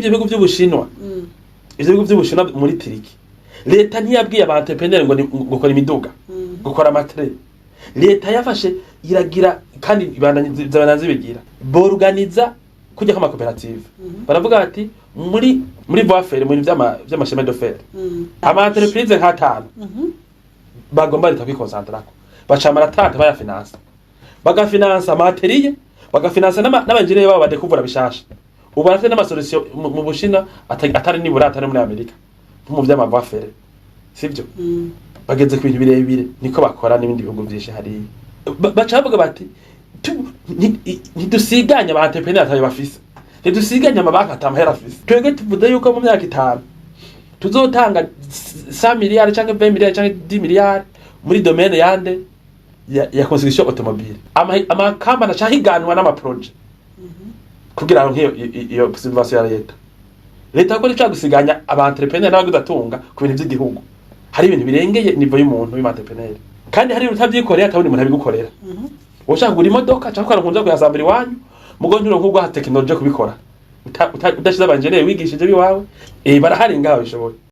Ivyo bihugu vy'Ubushinwa, ivyo bihugu vy'Ubushinwa, muri Turquie, leta ntiyabwiye aba entrepreneur ngo gukora imiduga, gukora ama trains. Leta yafashe iragira, kandi ibandanya zibigira, borganiza kujya kw'amakoperative. Baravuga bati muri voie ferrée, mu bintu vy'ama chemin de fer, ama entreprise nk'atanu bagomba leta kwikonsantrako, baca amaratante, bayafinansa, bagafinansa ama ateliers, bagafinansa n'abanjeniyeri babo badekuvura bishasha. Ubu barafite n'ama solutions mu Bushinwa atari nibura atari muri Amerika, nko mu vy'ama voies ferrées, sivyo? Bageze ku bintu birebire, niko bakora n'ibindi bihugu vyinshi hariya. Baca bavuga bati ntidusiganye aba entrepreneur atayo bafise, ntidusiganye amabanki atamahera afise. Twebwe tuvuze yuko mu myaka 5 tuzotanga 100 miliyari canke 20 miliyari canke 10 miliyari muri domaine yande ya construction automobile. Amakampani aca ahiganwa n'ama projets kugira ngo nk'iyo iyo subvention ya leta. Leta ko nica gusiganya aba entrepreneur n'abagudatunga ku bintu by'igihugu. Hari ibintu birengeye niveau y'umuntu w'umu entrepreneur, kandi hari utabyikorera, atabindi umuntu abigukorera. Ushaka kugura imodoka cyangwa ukaronka kuyasambura iwanyu, mugo nturo nk'ubwo ha technologie kubikora udashize abanjeneri wigishije biwawe, barahari ngaho bishoboye.